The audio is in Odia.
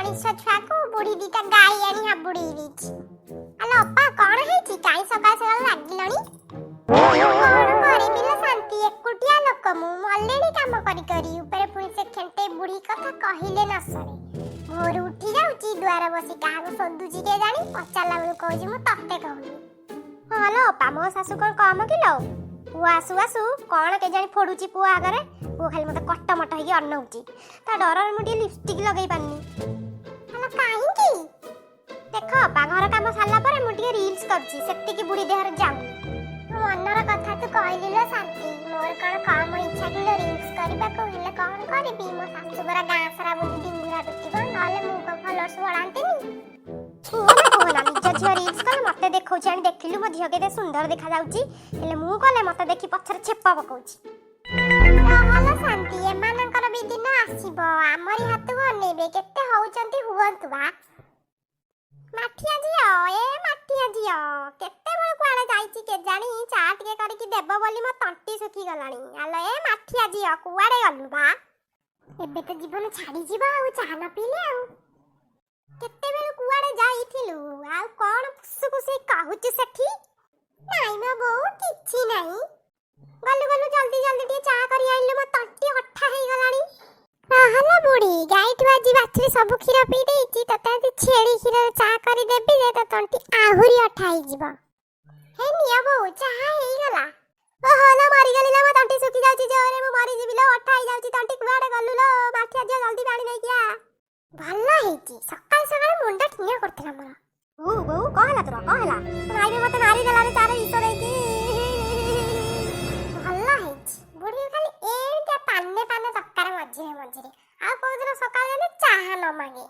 ମଣିଷ ଛୁଆକୁ ବୁଢୀ ଦିଟା ଗାଈ ଆଣି ହାବୁଡେଇ ଦେଇଛି। ଆଲୋ ଅପା, କଣ ହେଇଛି? କାଇଁ ସକାଳ ସକାଳ ଲାଗିଲଣି? କଣ କରିବି ଲୋ ଶାନ୍ତି, ଏକୁଟିଆ ଲୋକ ମୁଁ, ମଲେଣି କାମ କରି କରି। ଉପରେ ପୁଣି ସେ ଖେଣ୍ଟେ ବୁଢୀ କଥା କହିଲେ ନ ସରେ। ଭୋରୁ ଉଠି ଯାଉଛି, ଦୁଆର ବସି କାହାକୁ ଶୋଧୁଛି କେଜାଣି। ପଚାରିଲା ବେଳକୁ କହୁଛି, ମୁଁ ତତେ କହୁନି। ହଁ ଲୋ ଅପା, ମୋ ଶାଶୁ କଣ କମ କିଲୋ? ପୁଅ ଆସୁ ଆସୁ କଣ କେଜାଣି ଫୋଡୁଛି ପୁଅ ଆଗରେ। ପୁଅ ଖାଲି ମତେ କଟମଟ ହେଇକି ଅନଉଛି। ତା ଡରରେ ମୁଁ ଟିକେ ଲିପଷ୍ଟିକ୍ ଲଗେଇ ପାରୁନି। ହ୍ୟାଲୋ, କାହିଁକି? ଦେଖ ଅପା, ଘର କାମ ସାରିଲା ପରେ ମୁଁ ଟିକେ ରିଲ୍ସ କରୁଛି, ସେତିକି ବୁଢୀ ଦେହରେ ଯାଉନି। ମୋ ମନର କଥା ତୁ କହିଲି ଲୋ ଶାନ୍ତି। ମୋର କଣ କମ ଇଚ୍ଛା କିଲୋ ରିଲ୍ସ କରିବାକୁ? ହେଲେ କଣ କରିବି, ମୋ ଶାଶୁ ପରା ଗାଁ ସାରା ବୁଲି ଡିଙ୍ଗୁରା ପିଟିବ। ନହେଲେ ମୁଁ କଣ ଫଲୋଅର୍ସ ବଢାନ୍ତିନି? କୁହନା କୁହନା, ନିଜ ଝିଅ ରିଲ୍ସ କଲେ ମତେ ଦେଖଉଛି, ଆଣି ଦେଖିଲୁ ମୋ ଝିଅ କେତେ ସୁନ୍ଦର ଦେଖାଯାଉଛି। ହେଲେ ମୁଁ କଲେ ମତେ ଦେଖି ପଛରେ ଛେପ ପକଉଛି। ରହଲୋ ଶାନ୍ତି, ଏମାନଙ୍କର ବି ଦିନ ଆସିବ। ଆମରି ହାତକୁ ଅନେଇବେ। କେତେ ହଉଛନ୍ତି ହୁଅନ୍ତୁ ବା। ମାଠିଆ ଝିଅ, ଏ ମାଠିଆ ଝିଅ, କେତେବେଳୁ କୁଆଡେ ଯାଇଛି କେଜାଣି? ଚା ଟିକେ କରିକି ଦେବ ବୋଲି ମୋ ତଣ୍ଟି ଶୁଖିଗଲାଣି। ଆଲୋ ଏ ମାଠିଆ ଝିଅ, କୁଆଡେ ଗଲୁ ବା? ଏବେ ତ ଜୀବନ ଛାଡିଯିବ ଆଉ ଚା ନ ପିଇଲେ। ଆଉ କେତେବେଳୁ କୁଆଡେ ଯାଇଥିଲୁ? ଆଉ କଣ ଫୁସୁ ଫୁସି କହୁଛୁ ସେଠି? ନାଇଁ ମୋ ବୋଉ, କିଛି ନାହିଁ। ଗଲୁ ଗଲୁ, ଜଲ୍ଦି ଜଲ୍ଦି ଟିକେ ଚା କରି ଆଣିଲୁ, ମୋ ତଣ୍ଟି ଅଠା ହେଇଗଲାଣି। ରହଲୋ ବୁଢୀ, ଗାଈଠୁ ଆଜି ବାଛୁରୀ ସବୁ କ୍ଷୀର ପିଇ ଦେଇଛି। ତତେ ଆଜି ଛେଳି କ୍ଷୀରରେ ଚା କରିଦେବି ଯେ ତୋ ତଣ୍ଟି ଆହୁରି ଅଠା ହେଇଯିବ। ହେ ନିଅ ବୋଉ, ଚାହା ହେଇଗଲା। ଓହୋ ଲୋ, ମରିଗଲି ଲୋ, ମୋ ତଣ୍ଟି ଶୁଖି ଯାଉଛି ଜୋରେ, ମୁଁ ମରିଯିବି ଲୋ, ଅଠା ହେଇଯାଉଛି ତଣ୍ଟି। କୁଆଡେ ଗଲୁ ଲୋ ମାଠିଆ ଝିଅ? ଜଲ୍ଦି ପାଣି ନେଇକି ଆ। ଭଲ ହେଇଛି, ସକାଳୁ ସକାଳୁ ମୁଣ୍ଡ ଠିଆ କରୁଥିଲା ମୋର। ବୋଉ, ବୋଉ, କଣ ହେଲା ତୋର? କଣ ହେଲା? ଭାଇ ମତେ ମାରିଦେଲା ରେ ତାର ବିଷ ଦେଇକି। ଭଲ ହେଇଛି, ବୁଢୀ ଖାଲି ଏମିତିଆ ପାନେ ପାନେ ଦରକାର ମଝିରେ ମଝିରେ। ଆଉ କୋଉଦିନ ସକାଳେ ହେଲେ ଚାହା ନ ମାଗେ।